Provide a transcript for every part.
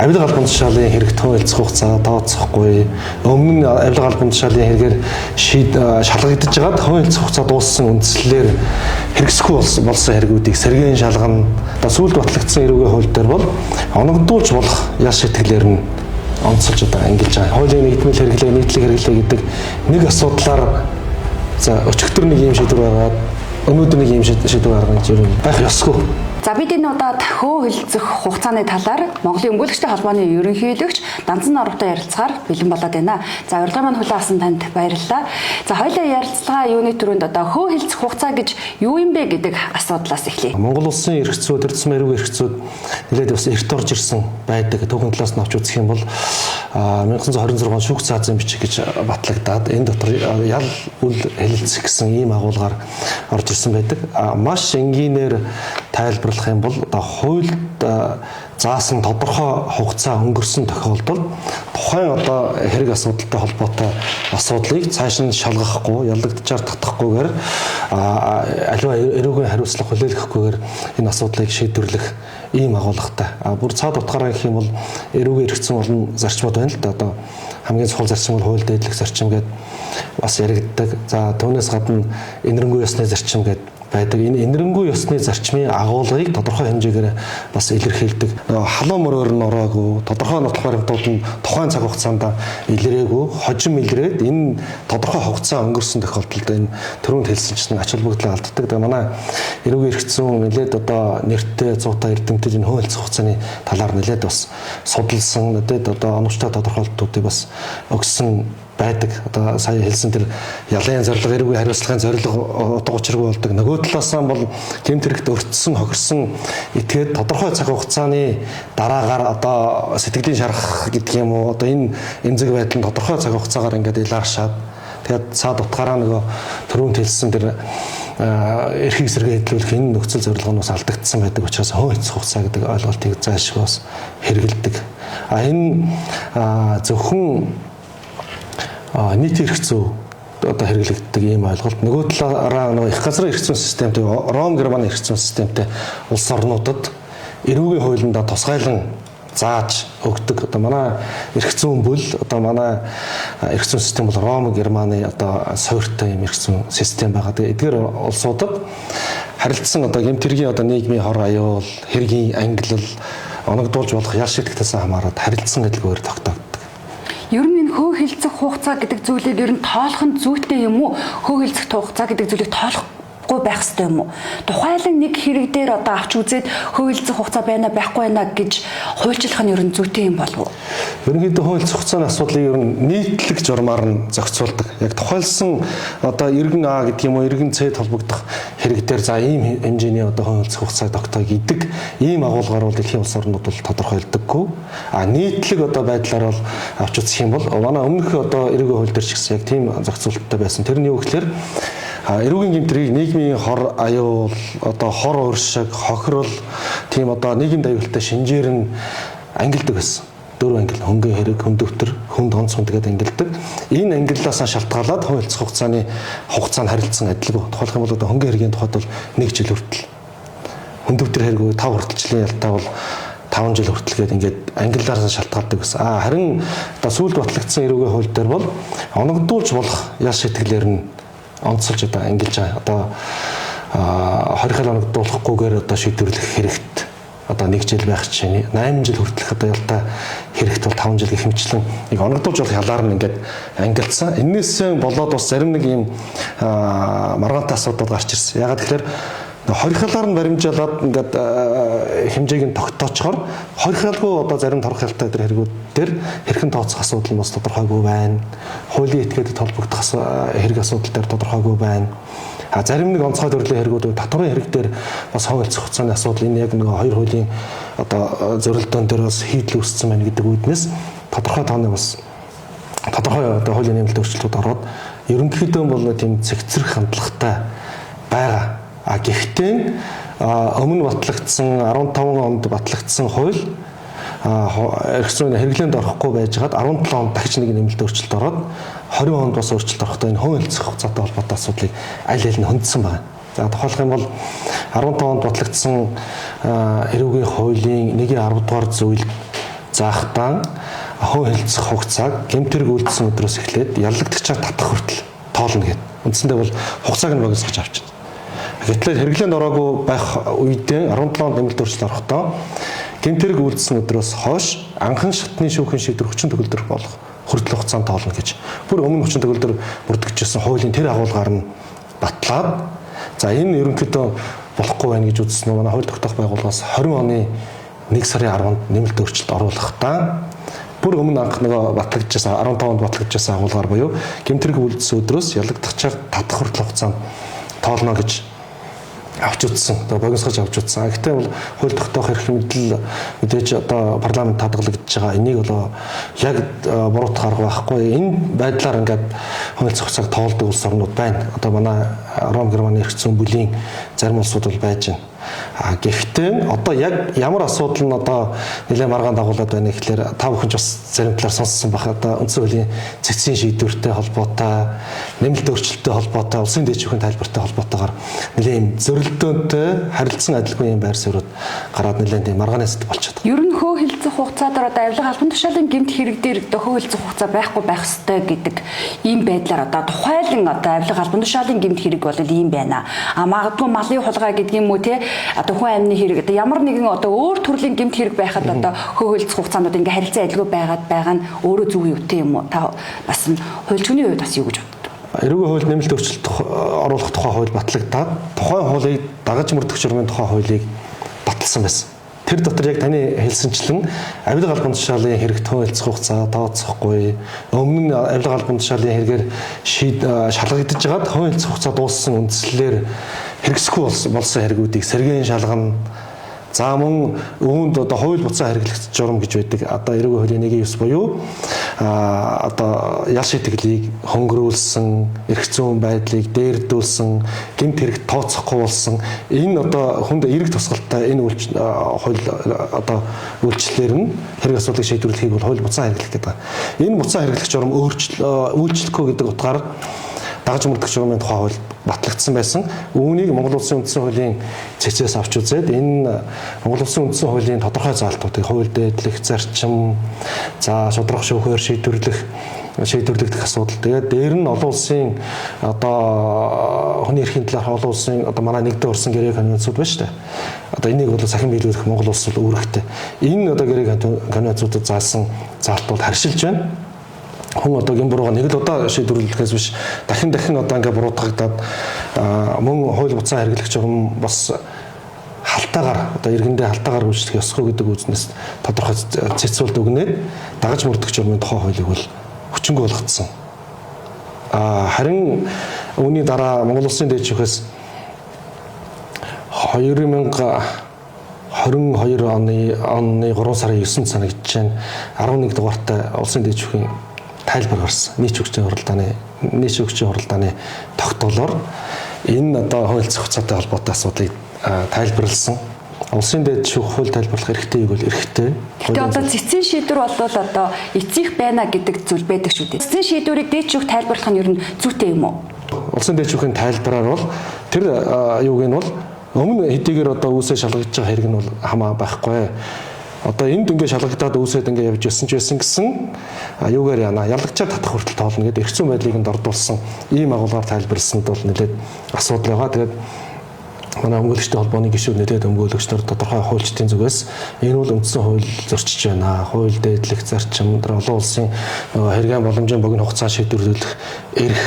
Авилга албан тушаалын хэрэг төн хэлцэх хугацаа тооцохгүй. Өмнө нь авилга албан тушаалын хэрэгээр шалгагдаж байгаа төн хэлцэх хугацаа дууссан үндслээр хэрэгсэхгүй болсон хэрэгүүдийг сэргээн шалгана. Одоо сүүлд батлагдсан эрүүгийн хууль дээр бол оногдуулж болох ял шитгэлээр нь онцолж одоо ангилж байгаа. Хуулийн нэгдмэл хэрэглээ, нийтлэг хэрэглээ гэдэг нэг асуудлаар за өчигдөр нэг юм шийдвэр гаргаад өнөөдөр нэг юм шийдвэр гаргана гэж юм байх ёсгүй. За бид энэ удаад хөө хилцэх хугацааны талаар Монголын өмгөөлөгчдийн холбооны ерөнхийлөгч Данзан Норовтой ярилцахаар бэлэн болоод байна. За урилгын маань хүлээн авсан танд баярлалаа. За хоёулаа ярилцлага юуны түрүүнд одоо хөө хилцэх хугацаа гэж юу юм бэ гэдэг асуудлаас эхлэе. Монгол улсын эрх зүй, тэр тусмын эрүүг эрх зүйд нэлээд бас эрт орж ирсэн байдаг. Түүхэн талаас нь авч үзэх юм бол 1926 он шүүх цаазын бичиг гэж батлагдаад энэ дотор ял үл хэлэлцэх гэсэн ийм агуулгаар орж ирсэн байдаг. Маш энгийнээр тайлбарлах юм бол одоо хуульд заасан тодорхой хугацаа өнгөрсөн тохиолдолд тухайн одоо хэрэг асуудалтай холбоотой асуудлыг цааш нь шалгахгүй, яллагджаар татахгүйгээр аливаа эрүүгийн хариуцлага хүлээлгэхгүйгээр энэ асуудлыг шийдвэрлэх ийм агуулгатай. Бүр цаад утгаараа гэх юм бол эрүүгийн эрх зүйн олон зарчмууд байна л да. Одоо хамгийн чухал зарчим бол хууль дээдлэх зарчим гэдэг бас яригддаг. За түүнээс гадна энэрэнгүй ёсны зарчим гэдэг байдаг. Энэ энэрэнгүй ёсны зарчмын агуулгыг тодорхой хэмжээгээр бас илэрхийлдэг. Халуун мөрөөр нь ороогүй, тодорхой нотлох баримтууд нь тухайн цаг хугацаанд илрээгүй, хожим илрээд энэ тодорхой хугацаа өнгөрсөн тохиолдолд энэ түрүүнд хэлсэн чинь ач холбогдлоо алддаг. Тэгээ манай эрүүгийн эрх зүйн нэлээд одоо нэртэй 100% эрдэмтэд энэ хууль хугацааны талаар нэлээд бас судалсан, нэлээд одоо оновчтой тодорхойлолтуудыг бас өгсөн байдаг. Одоо сая хэлсэн тэр ялын зорилго, эрүүгийн хариуцлагын зорилго утга учиргүй болдог. Нөгөө талаасаа бол гэмт хэрэгт өртсөн, хохирсон этгээд тодорхой цаг хугацааны дараагаар одоо сэтгэлийн шарах гэдэг юм уу, одоо энэ эмзэг байдал нь тодорхой цаг хугацаагаар ингээд илааршаад тэгээд цаад утгаараа нөгөө түрүүнд хэлсэн тэр эрхийг сэргээ хэдлүүлэх энэ нөхцөл зорилго нь бас алдагдсан байдаг учраас хөө эцэг хугацаа гэдэг ойлголтыг заашгүй бас хэрэгэлдэг. А энэ зөвхөн нийт эрх зүй одоо хэрэглэгддэг ийм ойлголт. Нөгөө талаараа нөгөө их газрын эрх зүйн системтэй, Ром Германы эрх зүйн системтэй улс орнуудад эрүүгийн хуулиндаа тусгайлан зааж өгдөг. Одоо манай эрх зүйн бүл, одоо манай эрх зүйн систем бол Ром Германы одоо суурьтай ийм эрх зүйн систем байгаа. Тэгээ эдгээр улсуудад харилцсан одоо гэмт хэргийн одоо нийгмийн хор аюул, хэргийн ангилал оногдуулж болох ял шийтгэхээс хамаарат харилцсан гэдэлгээр тогтоогддог. Ер нь энэ хөө хилцэх хугацаа гэдэг зүйлийг ер нь тоолох нь зүйтэй юм уу? Хөө хилцэх хугацаа гэдэг зүйлийг тоолохгүй байх хэрэгтэй юм уу? Тухайлан нэг хэрэг дээр одоо авч үзээд хөө хилцэх хугацаа байна байхгүй байна гэж хуульчлах нь ер нь зүйтэй юм болов уу? Ерөнхийдөө хөө хилцэх хугацааны асуудлыг ер нь нийтлэг журмаар нь зохицуулдаг. Яг тухайлсан одоо иргэн А гэдэг юм уу, иргэн С холбогдох хэрэг дээр за ийм хэмжээний одоо хөө хилцэх хугацааг тогтоо гэдэг ийм агуулгаар бол дэлхийн улс орнууд бол тодорхойлдоггүй. А нийтлэг одоо байдлаар бол авч үзэх юм бол манай өмнөх одоо эрүүгийн хууль дээр ч гэсэн яг тийм зохицуулттай байсан. Тэр нь юу гэхээр эрүүгийн гэмт хэргийг нийгмийн хор аюул, одоо хор ууршиг, хохирол тийм одоо нийгэмд аюултай шинжээр нь ангилдаг байсан. Дөрвөн ангил: хөнгөн хэрэг, хөндөвтөр, хүнд онц хүнд гэдэг ангилдаг. Энэ ангиллаасаа шалтгаалаад хууль хэлцэх хугацааны хугацаанд харилцсан адилгүй. Тухайлх юм бол одоо хөнгөн хэргийн тухайд бол 1 жил хүртэл, хөндөвтөр хэрэг 5 хүртэл жилийн ялтаа бол 5 жил хүртэл гээд ингээд ангиллаараас шалтгаалдаг гэсэн. А харин одоо сүүлд батлагдсан эрүүгийн хууль дээр бол оногдуулж болох ял шийтгэлээр нь онцолж одоо ангилж байгаа. Одоо 20 оногдуулахгүйгээр одоо шийдвэрлэх хэрэгт одоо 1 жил байх чинь 8 жил хүртэлх одоо ялтай хэрэгт бол 5 жил гэх мэтчлэн нэг оногдуулж болох ялаар нь ингээд ангилсан. Эннээс болоод бас зарим нэг ийм маргаантай асуудал гарч ирсэн. Ягаад гэхээр хорихлаар нь баримжаалаад ингээд хэмжээг нь тогтоочхоор хорихлгүй одоо зарим торох ялтай дээр хэрэгүүд дээр хэрхэн тооцох асуудал нь бас тодорхойгүй байна. Хуулийн этгээдэд холбогдох хэрэг асуудал дээр тодорхойгүй байна. А зарим нэг онцгой төрлийн хэрэгүүд татварын хэрэг дээр бас хууль хугацааны асуудал энэ яг нэг хоёр хуулийн одоо зөрөлдөөн дээр бас хийдэл үүссэн байна гэдэг үүднээс тодорхой тооны бас тодорхой одоо хуулийн нэмэлт өөрчлөлтүүд ороод ерөнхийдөө бол тийм цэгцэрх хандлагатай байгаа. А гэхдээ өмнө батлагдсан 15 онд батлагдсан хууль эрх зүйн хэрэглээнд орохгүй байжгаад 17 онд дахиж нэг нэмэлт өөрчлөлт ороод 20 онд бас өөрчлөлт орохдоо энэ хууль хэлцэх хугацаатай холбоотой асуудлыг аль аль нь хөндсөн байна. За тухайлах юм бол 15 онд батлагдсан эрүүгийн хуулийн 1.10 дугаар зүйлд заахтаа хөө хэлцэх хугацааг гэмт хэрэг үйлдсэн өдрөөс эхлээд яллагдагчаар татах хүртэл тоолно гэдэг. Үндсэндээ бол хугацааг нь богиносгож авчихна. Гэтэл хэрэглээнд ороогүй байх үедээ 17 онд нэмэлт өөрчлөлт орохдоо гэмт хэрэг үйлдсэн өдрөөс хойш анхан шатны шүүхийн шийдвэр хүчин төгөлдөр болох хүртэл хугацаанд тоолно гэж. Бүр өмнө хүчин төгөлдөр бүртгэжсэн хуулийн тэр агуулгаар нь батлаад, за энэ ерөнхийдөө болохгүй байна гэж үзсэн нь манай хууль тогтоох байгууллагаас 20 оны 1 сарын 10-нд нэмэлт өөрчлөлт оруулахдаа бүр өмнө анх нөгөө батлагдчихсан 15 онд батлагдчихсан агуулгаар буюу гэмт хэрэг үйлдсэн өдрөөс ялагдагчаар татах хүртэл хугацаанд тоолно гэж авч үзсэн. Одоо богиносгож авч үзсэн. Гэхдээ бол хууль тогтоох эрх мэдэл мэдээж одоо парламент хадгалагдаж байгаа. Энийг бол яг буруутгах арга байхгүй. Энэ байдлаар ингээд хууль зохицоог тоолдог улс орнууд байна. Одоо манай Ром, Германы эрх зүйн бүлийн зарим улсууд бол байж байна. А гэхдээ одоо яг ямар асуудал нь одоо нэлээд маргаан дагуулад байна гэхлээр та бүхэн ч бас зарим талаар сонссон байх. Одоо үндсэн хуулийн цэцгийн шийдвэртэй холбоотой, нэмэлт өөрчлөлттэй холбоотой, улсын дээд шүүхийн тайлбартай холбоотойгоор нэлээд юм зөрөлдөөнтэй харилцан адилгүй юм байр суурьуд гараад нэлээд тийм маргааны сэдв болчиход байгаа. Ер нь хөө хилцэх хугацаа дээр одоо авилга албан тушаалын гэмт хэрэг дээр одоо хөө хилцэх хугацаа байхгүй байх ёстой гэдэг ийм байдлаар одоо тухайлан одоо авилга албан тушаалын гэмт хэрэг бол ийм байна. А магадгүй малын хулгай гэдэг юм уу те, одоо хүн амны хэрэг, одоо ямар нэгэн одоо өөр төрлийн гэмт хэрэг байхад одоо хөө хилцэх хугацаанууд ингээ харилцан адилгүй байгаад байгаа нь өөрөө зөв юутэй юм уу? Та бас хуульчны хувьд бас юу гэж боддог? Эрүүгийн хууль нэмэлт өөрчлөлт оруулах тухай хууль батлагдаад тухайн хуулийг дагаж мөрдөх журмын тухай хуулийг баталсан байсан. Тэр дотор яг таны хэлсэнчлэн авилга албан тушаалын хэрэгт хөө хэлцэх хугацаа тооцохгүй, өмнө нь авилга албан тушаалын хэрэгээр шалгагдаж байгаад хөө хэлцэх хугацаа дууссан үндслээр хэрэгсэхгүй болсон хэрэгүүдийг сэргээн шалгана. За мөн үүнд одоо хууль буцаан хэрэглэх журам гэж байдаг. Одоо эрүүгийн хуулийн 1.9 буюу одоо ял шийтгэлийг хөнгөрүүлсэн, эрх зүйн байдлыг дээрдүүлсэн, гэмт хэрэг тооцохгүй болсон энэ одоо хүнд эрэг тусгалтай энэ хууль одоо үйлчлэлээр нь хэрэг асуудлыг шийдвэрлэхийг бол хууль буцаан хэрэглэх гэдэг. Энэ буцаан хэрэглэх журам үйлчлэхгүй гэдэг утгаар дагаж мөрдөх журмын тухай хууль батлагдсан байсан. Үүнийг Монгол Улсын үндсэн хуулийн цэцээс авч үзээд энэ Монгол Улсын үндсэн хуулийн тодорхой заалтуудыг хууль дээдлэх зарчим, за шударга шүүхээр шийдвэрлэгдэх асуудал. Тэгээд дээр нь олон улсын одоо хүний эрхийн талаарх олон улсын одоо манай нэгдэн урсан гэрээ конвенцууд байна шүү дээ. Одоо энийг бол сахин биелүүлэх Монгол улс бол үүрэгтэй. Энэ одоо гэрээ конвенцуудад заасан заалтууд харшилж байна. Хүн одоо гэм бурууга нэг л удаа шийдвэрлэхээс биш дахин дахин одоо ингээ буруутгагдаад мөн хууль буцаан хэрэглэх журам бас халтаагаар одоо иргэндээ халтаагаар үйлчлэх ёсгүй гэдэг үзнээс тодорхой цэцүүлд өгнөд дагаж мөрдөх журмын тухай хуулийг бол хүчингүй болгоцсон. Харин үүний дараа Монгол Улсын дээд шүүхээс 2022 оны 3 сарын 9-нд санагдаж байна. 11 дугаартай Улсын дээд шүүхийн тайлбар гарсан. Нийт шүүгчийн хуралдааны тогтоолоор энэ одоо хууль зохицоотой холбоотой асуудлыг тайлбарласан. Улсын дээд шүүх хууль тайлбарлах эрхтэй юу бол эрхтэй. Гэхдээ одоо цэцгийн шийдвэр бол одоо эцсийнх байна гэдэг зүйл байдаг шүү дээ. Цэцгийн шийдвэрийг дээд шүүх тайлбарлах нь ер нь зүйтэй юм уу? Улсын дээд шүүхийн тайлбараар бол тэр юуг нь бол өмнө хэдийгээр одоо үүсээ шалгагдж байгаа хэрэг нь бол хамаа байхгүй. Одоо энд ингээ шалгагдаад үүсээд ингээ явж байсан ч байсан гэсэн юугаар яана ялагчаар татах хүртэл тоолно гэдэг эрх зүйн байдлыг нь дордуулсан ийм агуулгаар тайлбарласанд бол нэлээд асуудал байгаа. Тэгээд манай өмгөөлөгчдийн холбооны гишүүд нэлээд өмгөөлөгчдөр тодорхой хуульчдын зүгээс энэ бол үндсэн хууль зөрчиж байна. Хууль дээдлэх зарчим, олон улсын хэрэгэн боломжийн богино хугацаа шийдвэрлэх эрх,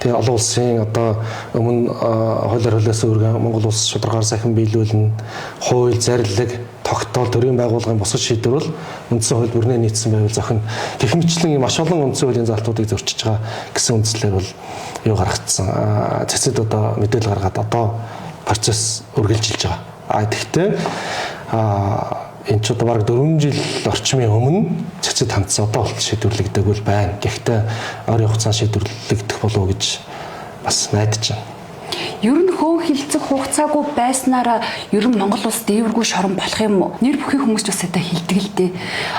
тэгээ олон улсын одоо өмнө хуулиар хөлөөс өргөн Монгол улс шударгаар сахин биелүүлнэ, хууль зарлиг тогтоол төрийн байгууллагын бусад шийдвэр бол үндсэн хууль бүрнээ нийцсэн байвал зохино. Гэх мэтчлэн ийм маш олон үндсэн хуулийн заалтуудыг зөрчиж байгаа гэсэн үндслээр бол юу гаргацсан. Цэцэд одоо мэдээлэл гаргаад одоо процесс үргэлжилж байгаа. А тэгвэл энэ ч одоо бараг 4 жил орчмын өмнө цэцэд хандсан одоо болтол шийдвэрлэгдээгүй л байна. Гэхдээ ойрын хугацаанд шийдвэрлэгдэх болов уу гэж бас найдаж байна. Ер нь хөөн хилцэх хугацаагүй байснараа ер нь Монгол улс дээвэргүй шорон болох юм уу? Нэр бүхий хүмүүс ч бас одоо хилдэг л дээ.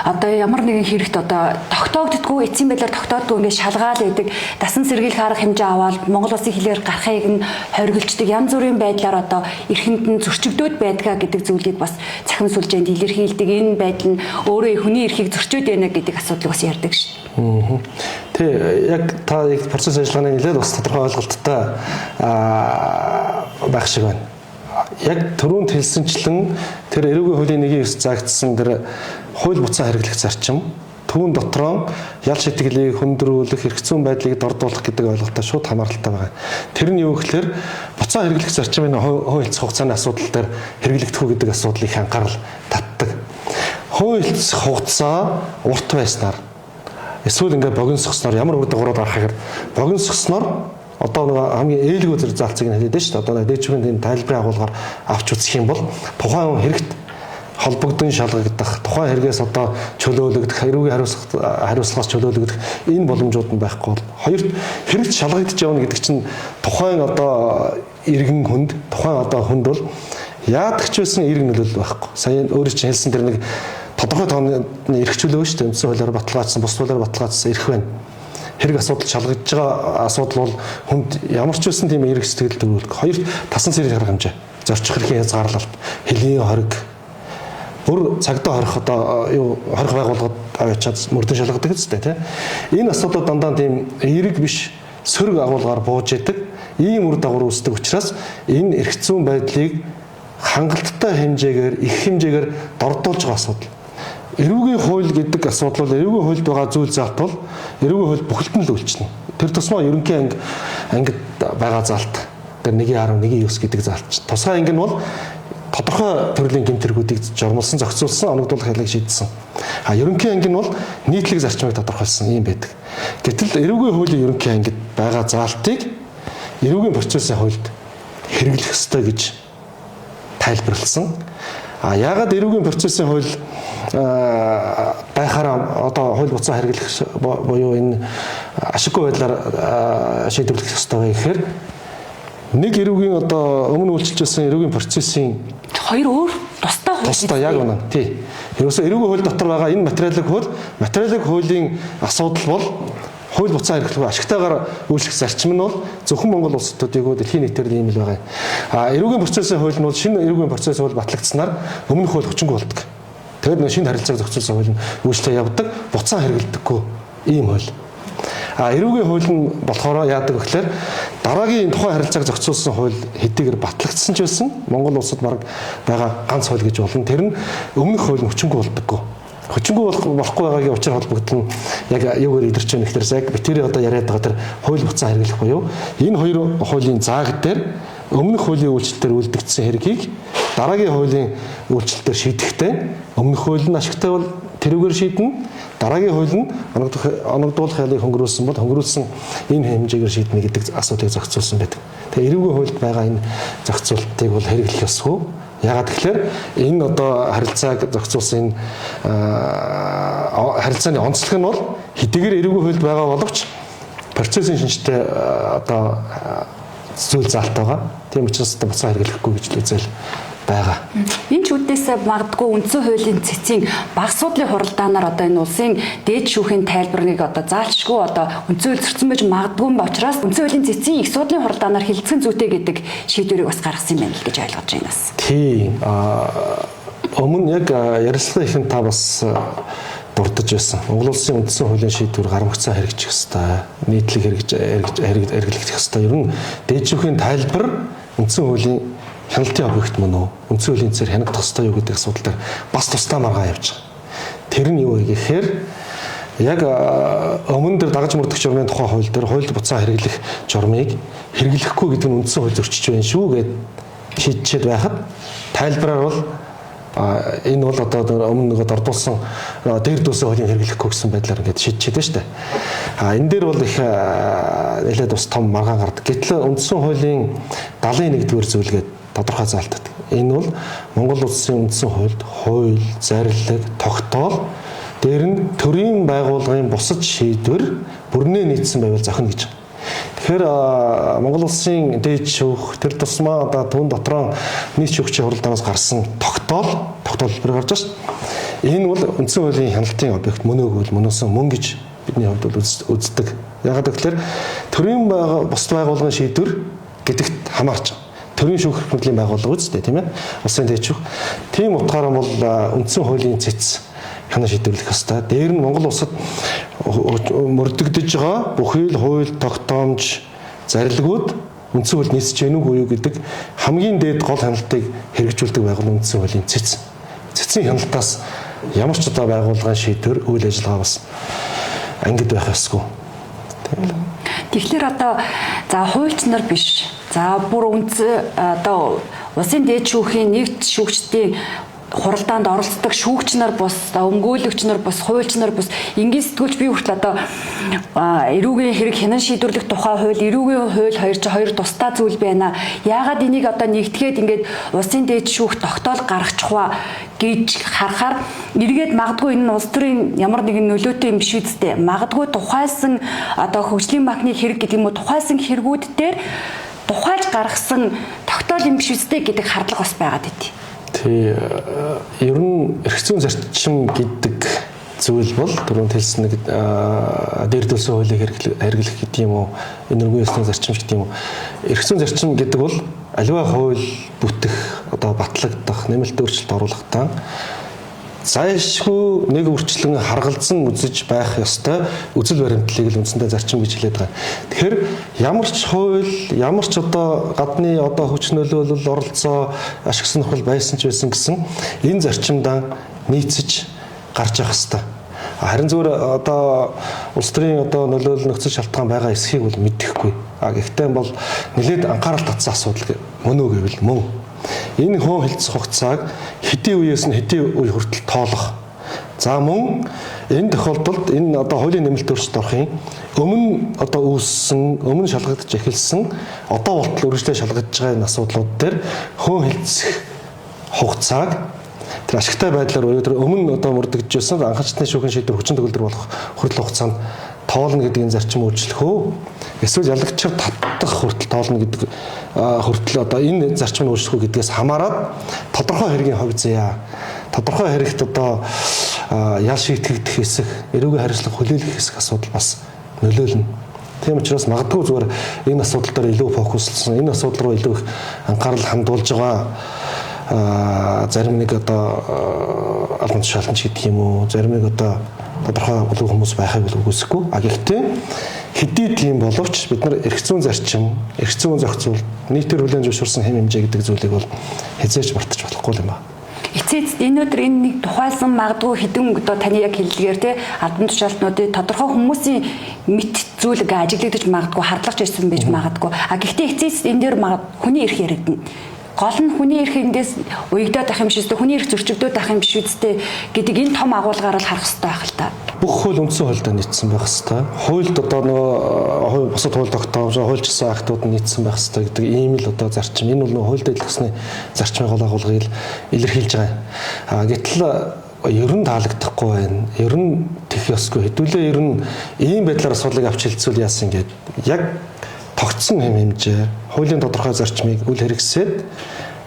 Одоо ямар нэгэн хэрэгт одоо тогтоогддггүй, эцсийн байдлаар тогтооддгүй ингээд шалгаал байдаг. Дасан сэргийлэх арга хэмжээ аваад Монгол улсын хилээр гарахыг нь хоригддаг. Янз бүрийн байдлаар одоо эрхэнд нь зөрчигдөөд байдгаа гэдэг зүйлийг бас цахим сүлжээнд илэрхийлдэг. Энэ байдал нь өөрөө хүний эрхийг зөрчөөд байна гэдэг асуудлыг бас ярьдаг шин. Тэ яг та яг процесс ажиллагааны нэлээд бас тодорхой ойлголттой байх шиг байна. Яг түрүүнд хэлсэнчлэн тэр эрүүгийн хуулийн 1.9 заагдсан тэр хууль буцаан хэрэглэх зарчим түүн дотроо ял шитгэлийг хөндрүүлэх, эрх зүйн байдлыг дордуулах гэдэг ойлголттой шууд хамааралтай байгаа. Тэр нь юу гэхээр буцаан хэрэглэх зарчим энэ хууль хэлцэх хугацааны асуудал дээр хэрэглэгдэх үү гэдэг асуудлыг их анхаарал татдаг. Хууль хэлцэх хугацаа урт байснаар эсвэл ингээд богиносгосноор ямар үр дагаврууд гарах гэхээр богиносгосноор одоо нэг хамгийн ээлгүй зэрэг заалцыг нь хэлээд шүү дээ. Одоо дээжмэн энэ тайлбарын агуулгаар авч үзэх юм бол тухайн хүн хэрэгт холбогдон шалгагдах, тухайн хэрэгээс одоо чөлөөлөгдөх, эрүүгийн хариуцлагаас чөлөөлөгдөх энэ боломжууд нь байхгүй бол хоёрт хэрэгт шалгагдж явна гэдэг чинь тухайн одоо иргэн хүнд, тухайн одоо хүнд бол яадаг ч байсан эрг нөлөөлөл байхгүй. Сая өөрөө чинь хэлсэн тэр нэг тодорхой тооны эрх чөлөө шүү дээ. Үндсэн хуулиар баталгаажсан, бус хуулиар баталгаажсан эрх байна. Хэрэг асуудал шалгагдж байгаа асуудал бол хүнд ямар ч байсан тийм эрх сэтгэл төрүүлдэг. Хоёрт тасан сэргийлэх арга хэмжээ, зорчих эрхийн хязгаарлалт, хөлийн хориг, бүр цагдаа хорих одоо юу хорих байгууллагад аваачаад мөрдөн шалгадаг үстэй тий. Энэ асуудал дандаа тийм эерэг биш сөрөг агуулгаар бууж идэг. Ийм үр дагавар үүсдэг учраас энэ эрх зүйн байдлыг хангалттай хэмжээгээр, их хэмжээгээр дордуулж байгаа асуудал. Эрүүгийн хууль гэдэг асуудал бол эрүүгийн хуульд байгаа зүйл заалт бол эрүүгийн хууль бүхэлд нь л үйлчнэ. Тэр тусмаа ерөнхий ангид байгаа заалт тэр 1.10, 1.9 гэдэг заалт. Тусгай анги нь бол тодорхой төрлийн гэмт хэрэгүүдийг журмалсан, зохицуулсан, оногдуулах ялыг шийдсэн. А ерөнхий анги нь бол нийтлэг зарчмыг тодорхойлсон юм байдаг. Гэтэл эрүүгийн хуулийн ерөнхий ангид байгаа заалтыг эрүүгийн процессын хуульд хэрэглэх ёстой гэж тайлбарласан. А яагаад эрүүгийн процессын хууль байхаараа одоо хууль буцаан хэрэглэх буюу энэ ашиггүй байдлаар шийдвэрлэх ёстой вэ гэхээр нэг эрүүгийн одоо өмнө үйлчилж байсан эрүүгийн процессын хоёр өөр тусдаа хууль. Тусдаа яг үнэн. Тий. Ерөөсөө эрүүгийн хууль дотор байгаа энэ материалын хууль, материалын хуулийн асуудал бол хууль буцаан хэрэглэх ашигтайгаар үйлчлэх зарчим нь бол зөвхөн Монгол улс төдийгүй дэлхийн нийтээр ийм л байгаа юм. А эрүүгийн процессын хууль нь бол шинэ эрүүгийн процесс хууль батлагдсанаар өмнөх хууль хүчингүй болдог. Тэгээд нэг шинэ харилцааг зохицуулсан хууль нь үйлчлээ явдаг, буцаан хэрэглэдэггүй ийм хууль. А эрүүгийн хууль нь болохоор яадаг вэ гэхээр дараагийн тухайн харилцааг зохицуулсан хууль хэдийгээр батлагдсан ч байсан Монгол улсад бараг байгаа ганц хууль гэж болно. Тэр нь өмнөх хууль нь хүчингүй болдоггүй. Хүчингүй болохгүй байгаагийн учир холбогдол нь яг юугаар илэрч байна гэхээр яг битэрийн одоо яриад байгаа тэр хууль буцаан хэрэглэх буюу энэ хоёр хуулийн зааг дээр өмнөх хуулийн үйлчлэлтээр үлдэгдсэн хэргийг дараагийн хуулийн үйлчлэлтээр шийдэхдээ өмнөх хууль нь ашигтай бол тэрүүгээр шийднэ, дараагийн хууль нь оногдуулах ялыг хөнгөрүүлсэн бол хөнгөрүүлсэн энэ хэмжээгээр шийднэ гэдэг асуудлыг зохицуулсан байдаг. Тэгээ эрүүгийн хуульд байгаа энэ зохицуултыг бол хэрэглэх ёсгүй. Яагаад гэхээр энэ одоо харилцааг зохицуулсан энэ харилцааны онцлог нь бол хэдийгээр эрүүгийн хуульд байгаа боловч процессын шинжтэй одоо зүйл заалт байгаа. Тийм учраас одоо буцаан хэрэглэхгүй гэж л үзэл байгаа. Энэ ч үүднээс магадгүй үндсэн хуулийн цэцгийн баг суудлын хуралдаанаар одоо энэ улсын дээд шүүхийн тайлбарыг одоо заалчгүй одоо үндсэн хууль зөрчсөн байж магадгүй юм ба учраас үндсэн хуулийн цэцгийн их суудлын хуралдаанаар хилцэн зүйтэй гэдэг шийдвэрийг бас гаргасан юм байна л гэж ойлгож байна бас. Тийм. Өмнө яг ярилцлагын эхэнд та бас дурдж байсан. Монгол улсын үндсэн хуулийн шийдвэр гарамгцаа хэрэгжих ёстой. Нийтлэг хэрэглэх ёстой. Ер нь дээд шүүхийн тайлбар үндсэн хуулийн хяналтын объект мөн үү? Үндсэн хуулийн цээр хянагдах ёстой юу гэдэг асуудал дээр бас тусдаа маргаан явж байгаа. Тэр нь юу вэ гэхээр яг өмнө дээр дагаж мөрдөх журмын тухай хууль дээр хуульд буцаан хэрэглэх журмыг хэрэглэхгүй гэдэг нь үндсэн хууль зөрчиж байна шүү гэд шийдчихэд байхад тайлбараар бол энэ бол одоо өмнө нөгөө дордуулсан дээр дүүсэн хуулийн хэрэглэхгүй гэсэн байдлаар ингээд шийдчихэд байна шүү дээ. А энэ дээр бол их нэлээд бас том маргаан гардаг. Гэтэл үндсэн хуулийн 71-р зүйлгээд тодорхой заалтдаг. Энэ бол Монгол улсын үндсэн хуульд хууль, зарлиг, тогтоол дээр нь төрийн байгууллагын бусад шийдвэр бүрнээ нийцсэн байвал зохино гэж. Тэгэхээр Монгол улсын дээд шүүх тэр тусмаа одоо түүн дотроо нийт шүүгчийн хуралдаанаас гарсан тогтоол хэлбэр гарч байна шүү. Энэ бол үндсэн хуулийн хяналтын объект мөн үү гэвэл мөнөөсөн мөн гэж бидний хувьд бол үздэг. Яагаад гэвэл төрийн бусад байгууллагын шийдвэр гэдэгт хамаарч байгаа. Төрийн шүүх эрх мэдлийн байгууллага үстэй, тийм ээ. Улсын дээд шүүх. Тийм утгаараа бол үндсэн хуулийн цэц хянан шийдвэрлэх ёстой. Дээр нь Монгол улсад мөрдөгдөж байгаа бүхий л хууль тогтоомж зарилгууд үндсэн хууль нийцэж гэнэ үгүй юу гэдэг хамгийн дээд гол хяналтыг хэрэгжүүлдэг байгууллага үндсэн хуулийн цэц. Цэцийн хяналтаас ямар ч одоо байгууллагын шийдвэр үйл ажиллагаа бас ангид байх ёсгүй. Тэгэхээр одоо за хуульч нар биш. За бүр үндсэн одоо улсын дээд шүүхийн нэгд шүүгчдийн хуралдаанд оролцдог шүүгч нар бус, өмгөөлөгч нар бус, хуульч нар бус, энгийн сэтгүүлч би хүртэл одоо эрүүгийн хэрэг хянан шийдвэрлэх тухай хууль, эрүүгийн хууль хоёр чи хоёр тусдаа зүйл байна. Яагаад энийг одоо нэгтгээд ингээд улсын дээд шүүх тогтоол гаргачих ва гэж харахаар эргээд магадгүй энэ нь улс төрийн ямар нэгэн нөлөөтэй юм биш үсттэй. Магадгүй тухайлсан одоо хөгжлийн банкны хэрэг гэдэг юм уу, тухайлсан хэрэгүүд дээр тухайлж гаргасан тогтоол юм биш үсттэй гэдэг хардлага бас байгаад байт. Тий, ер нь эрх зүйн зарчим гэдэг зүйл бол түрүүнд хэлсэн нэг дээрдүүлсэн хуулийг хэрэглэх гэдэг юм уу, энэргүй ёсны зарчим гэдэг юм уу. Эрх зүйн зарчим гэдэг бол аливаа хууль бүтэх, одоо батлагдах, нэмэлт өөрчлөлт оруулахдаа зайлшгүй нэг үрчлэн харгалзан үзэж байх ёстой үзэл баримтлалыг л үндсэндээ зарчим гэж хэлээд байгаа. Тэгэхээр ямар ч хууль, ямар ч одоо гадны одоо хүч нөлөөлөл, оролцоо, ашиг сонирхол байсан ч байсан гэсэн энэ зарчимдаа нийцэж гарч явах ёстой. Харин зүгээр одоо улс төрийн одоо нөлөөлөл нөхцөл шалтгаан байгаа эсхийг бол мэдэхгүй. А гэхдээ бол нэлээд анхаарал татсан асуудал мөн үү гэвэл мөн. Энэ хөөн хилцэх хугацааг хэдийн үеэс нь хэдийн үе хүртэл тоолох. За мөн энэ тохиолдолд энэ одоо хуулийн нэмэлт өөрчлөлт орохын өмнө одоо үүссэн, өмнө шалгагдаж эхэлсэн, одоо болтол үргэлжлээ шалгагдж байгаа энэ асуудлууд дээр хөөн хилцэх хугацааг тэр ашигтай байдлаар буюу тэр өмнө одоо мөрдөгдөж байсан анхаарчны шүүхийн шийдвэр хүчин төгөлдөр болох хүртэл хугацаанд тоолно гэдэг энэ зарчим өөрчлөх үү? Эсвэл ялагчаар татдах хүртэл тоолно гэдэг хүртэл одоо энэ зарчим нь өөрчлөх үү гэдгээс хамаарат тодорхой хэргийн хувь заяа. Тодорхой хэрэгт одоо ял шийтгэгдэх хэсэг, эрүүгийн хариуцлага хүлээлгэх хэсэг асуудал бас нөлөөлнө. Тийм учраас магадгүй зүгээр энэ асуудал дээр илүү фокуслсан, энэ асуудал руу илүү их анхаарал хандуулж байгаа зарим нэг одоо албан тушаалтан ч гэдэг юм уу, зарим нэг одоо тодорхой бүлэг хүмүүс байхыг бол үгүйсэхгүй. А гэхдээ хэдий тийм боловч бид нар эрх зүйн зарчим, эрх зүйн зохицуулалт, нийтээр хүлээн зөвшөөрсөн хэм хэмжээ гэдэг зүйлийг бол хязгаарч мартаж болохгүй юм байна. Эцэст энэ өдөр энэ нэг тухайлсан магадгүй хэдэн одоо таны яг хэллэгээр те албан тушаалтнуудын тодорхой хүмүүсийн мэт зүйл ингээ ажиглагдаж магадгүй хардлагч ирсэн байж магадгүй. А гэхдээ эцэст энэ дээр хүний эрх яригдана. Гол нь хүний эрх эндээс уягдаад ах юм шиг үстэй, хүний эрх зөрчигдөөд ах юм биш үстэй гэдэг энэ том агуулгаар л харах хэрэгтэй байх л та. Бүх хууль үндсэн хуульдаа нийцсэн байх хэрэгтэй. Хуульд одоо нөгөө бусад хууль тогтоомж, хуульчилсан актууд нь нийцсэн байх хэрэгтэй гэдэг ийм л одоо зарчим. Энэ бол нөгөө хуульд ажиллах зарчмын гол агуулгыг илэрхийлж байгаа юм. А гэтэл ер нь таалагдахгүй байна. Ер нь тех ёсгүй. Хэдүүлээ ер нь ийм байдлаар асуудлыг авч хилцүүл яасан гээд яг тогтсон хэм хэмжээ, хуулийн тодорхой зарчмыг үл хэрэгсээд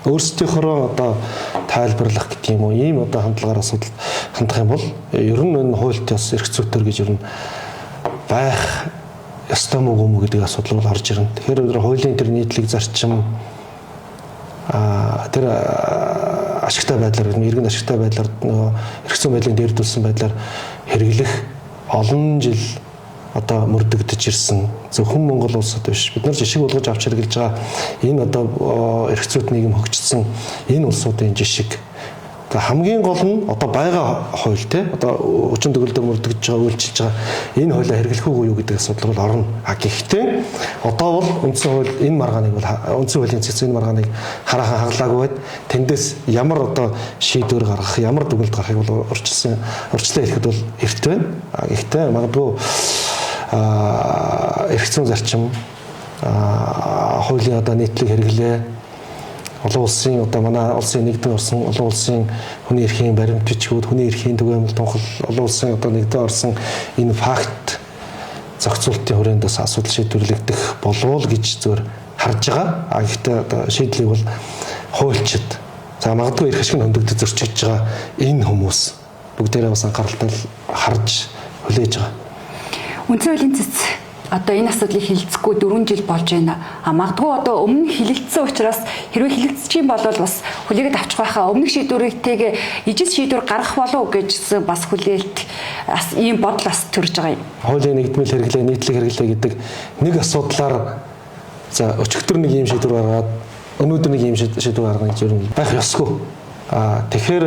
өөрсдийнхөө одоо тайлбарлах гэдэг юм уу, ийм одоо хандлагаар асуудал хандах юм бол ер нь энэ хуульд ёс эрх зүйтэй гэж ер нь байх ёстой мөн үү гэдэг асуудал бол орж ирнэ. Тэгэхээр бид хуулийн тэр нийтлэг зарчим тэр ашигтай байдлаар, иргэн ашигтай байдлаар нөгөө эрх зүйн байдлын дээрдүүлсэн байдлаар хэрэглэх олон жил одоо мөрдөгдөж ирсэн зөвхөн Монгол улсад биш. Бид нар жишг болгож авч хэрэглэж байгаа энэ одоо эрх зүйт нийгэм хөгжсөн энэ улсуудын жишг. За хамгийн гол нь одоо байгаа хууль те одоо хүчин төгөлдөр мөрдөгдөж байгаа, үйлчилж байгаа энэ хуулиа хэрэглэх үгүй юу гэдэг асуудал бол орно. А гэхдээ одоо бол үндсэн хууль энэ маргааныг бол үндсэн хуулийн цэц энэ маргааныг хараахан хаглаагүй байд. Тэндээс ямар одоо шийдвэр гаргах, ямар дүгнэлт гаргахыг бол урьдчилсан урьдчилан хэлэхэд бол эрт байна. А гэхдээ магадгүй эрх зүйн зарчим, хуулийн одоо нийтлэг хэрэглээ, олон улсын одоо манай улсын нэгдэн орсон олон улсын хүний эрхийн баримт бичгүүд, хүний эрхийн түгээмэл тунхал, олон улсын одоо нэгдэн орсон энэ факт зохицуултын хүрээнд бас асуудал шийдвэрлэгдэх болов уу гэж зүгээр харж байгаа. А гэхдээ одоо шийдлийг бол хуульчид, за магадгүй эрх ашиг нь хөндөгдөж зөрчигдөж байгаа энэ хүмүүс бүгдээрээ бас анхааралтай харж хүлээж байгаа. Үндсэн хуулийн цэц одоо энэ асуудлыг хилцэхгүй 4 жил болж байна. А магадгүй одоо өмнө хилэлцсэн учраас хэрвээ хилэлцчих юм бол бас хүлээгээд авчих байхаа өмнөх шийдвэртэйгээ ижил шийдвэр гаргах болов уу гэжсэн бас хүлээлт бас ийм бодол бас төрж байгаа юм. Хуулийн нэгдмэл хэрэглээ, нийтлэг хэрэглээ гэдэг нэг асуудлаар за өчигдөр нэг ийм шийдвэр гаргаад өнөөдөр нэг ийм шийдвэр гаргана гэж юм байх ёсгүй. Тэгэхээр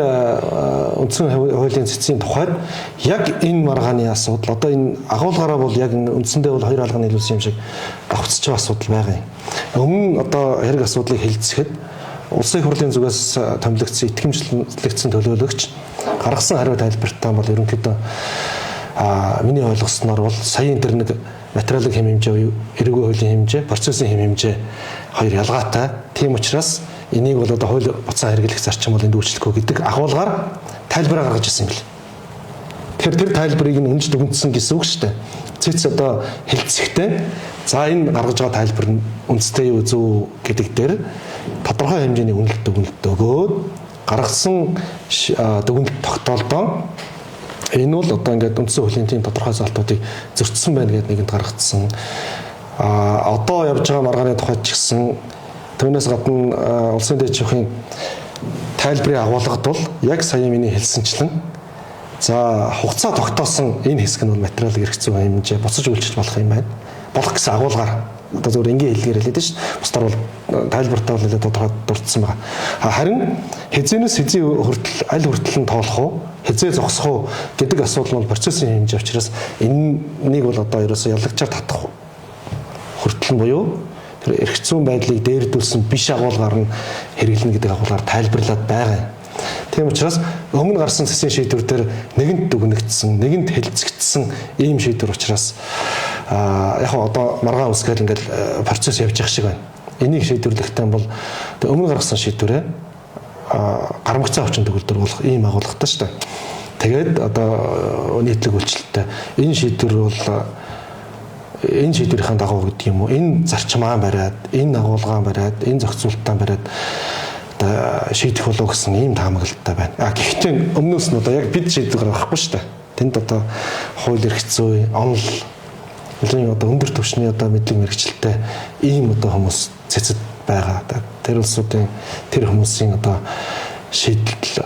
үндсэн хуулийн цэцгийн тухайд яг энэ маргааны асуудал одоо энэ агуулгаараа бол яг үндсэндээ бол хоёр алга нийлүүлсэн юм шиг давхцаж байгаа асуудал байгаа юм. Өмнө одоо хэрэг асуудлыг хэлцэхэд улсын их хурлын зүгээс томилогдсон итгэмжлэгдсэн төлөөлөгч гаргасан хариу тайлбартаа бол ерөнхийдөө миний ойлгосноор бол саяын тэр нэг материалын хэм хэмжээ буюу эрүүгийн хуулийн хэмжээ, процессын хэм хэмжээ хоёр ялгаатай. Тийм учраас энийг бол одоо хууль буцаан хэрэглэх зарчим бол энд үйлчлэхгүй гэдэг агуулгаар тайлбараа гаргаж ирсэн юм бэл. Тэгэхээр тэр тайлбарыг нь үнж дүгнэсэн гэсэн үг шүү дээ. Цэц одоо хэлцэхдээ за энэ гаргаж байгаа тайлбар нь үнэтэй юу зөв гэдэг дээр тодорхой хэмжээний үнэлт дүгнэлт өгөөд гаргасан дүгнэлт тогтоолдоо энэ бол одоо ингээд үндсэн хуулийн тийм тодорхой залтуудыг зөрчсөн байна гэдээ нэгэнд гаргацсан. Одоо явж байгаа маргааны тухайд ч гэсэн түүнээс гадна улсын дээд шүүхийн тайлбарын агуулгад бол яг сая миний хэлсэнчлэн за хугацаа тогтоосон энэ хэсэг нь бол материал эрх зүйн хэмжээ буцаж үйлчилж болох юм байна. Болох гэсэн агуулгаар одоо зөвхөн энгийн хэллэгээр хэлээд шүү дээ. Бусдаар бол тайлбартаа бол нэлээд тодорхой дурдсан байгаа. Харин хэзээнээс хэзээ хүртэл аль хүртэл нь тоолох уу, хэзээ зогсох уу гэдэг асуудал нь бол процессын хэмжээ учраас энэнийг бол одоо ерөөсөө ялагчаар татах хүртэл нь буюу тэр эрх зүйн байдлыг дээрдүүлсэн биш агуулгаар нь хэрэглэнэ гэдэг агуулгаар тайлбарлаад байгаа юм. Тийм учраас өмнө гарсан засгийн шийдвэр дээр нэгэнт дүгнэгдсэн, нэгэнт хэлцэгдсэн ийм шийдвэр учраас яг одоо маргаан үсгээл ингээл процесс явж явах шиг байна. Энийг шийдвэрлэхтэй бол өмнө гаргасан шийдвэрээ гармагцаа хүчин төгөлдөр болох ийм агуулгатай шүү дээ. Тэгээд одоо нийтлэг үйлчлэлтэй энэ шийдвэр бол энэ шийдвэрийн дагуу гэдэг юм уу? Энэ зарчмаа бариад, энэ агуулгаа бариад, энэ зохицуултаа бариад одоо шийдэх болов гэсэн ийм таамаглалтай байна. А гэхдээ өмнөөс нь одоо яг бид шийдвэр гаргахгүй шүү дээ. Тэнд одоо хууль эрх зүй, онол бүлгийн одоо өндөр түвшний одоо мэдлэг мэргэжилтэй ийм одоо хүмүүс цэцэд байгаа. Тэр улсуудын тэр хүмүүсийн одоо шийдэл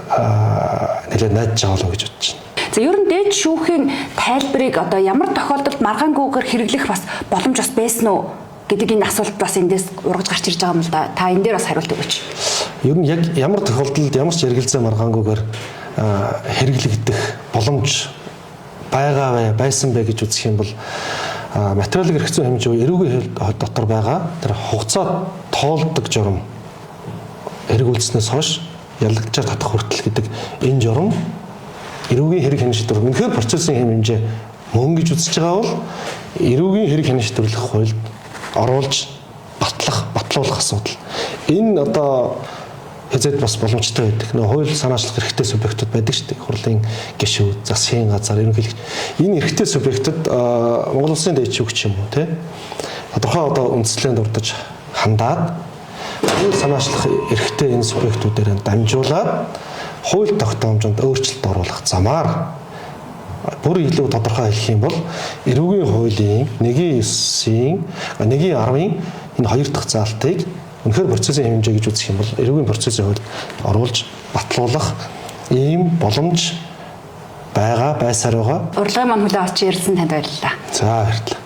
нэлээд найдаж байгаа болов уу гэж бодож байна. За ер нь дээд шүүхийн тайлбарыг одоо ямар тохиолдолд маргаангүйгээр хэрэглэх бас боломж бас байсан уу гэдэг энэ асуулт бас эндээс ургаж гарч ирж байгаа юм л да. Та энэ дээр бас хариулт өгөөч. Ер нь яг ямар тохиолдолд ямар ч эргэлзээ маргаангүйгээр хэрэглэгдэх боломж байгаа байсан бэ гэж үзэх юм бол материалын эрх зүйн хэмжээ эрүүгийн хууль дотор байгаа тэр хугацаа тоолдог журам хэрэг үйлснээс хойш ялагчаар татах хүртэл гэдэг энэ журам эрүүгийн хэрэг хянан шийдвэр үнэхээр процессын хэм хэмжээ мөн гэж үзэж байгаа бол эрүүгийн хэрэг хянан шийдвэрлэх хуульд оруулж батлах, батлуулах асуудал. Энэ одоо хэзээд бас боломжтой байдаг. Нөгөө хууль санаачлах эрхтэй субъектууд байдаг шүү дээ. Хурлын гишүүд, засгийн газар, ерөнхийлөгч. Энэ эрхтэй субъектууд Монгол Улсын дээд шүүгч юм уу, тэ? Тодорхой одоо үндслэн дурдж хандаад хууль санаачлах эрхтэй энэ субъектүүдээр дамжуулаад хууль тогтоомжинд өөрчлөлт оруулах замаар бүр илүү тодорхой хэлэх юм бол эрүүгийн хуулийн 1.9-ийн 1.10-ын энэ хоёр дахь заалтыг үнэхээр процессын хэмжээ гэж үзэх юм бол эрүүгийн процессын хуульд оруулж батлуулах ийм боломж байгаа, байсаар байгаа. Урилгын маань хүлээн авч ярьсан танд баярлалаа. За, баярлалаа.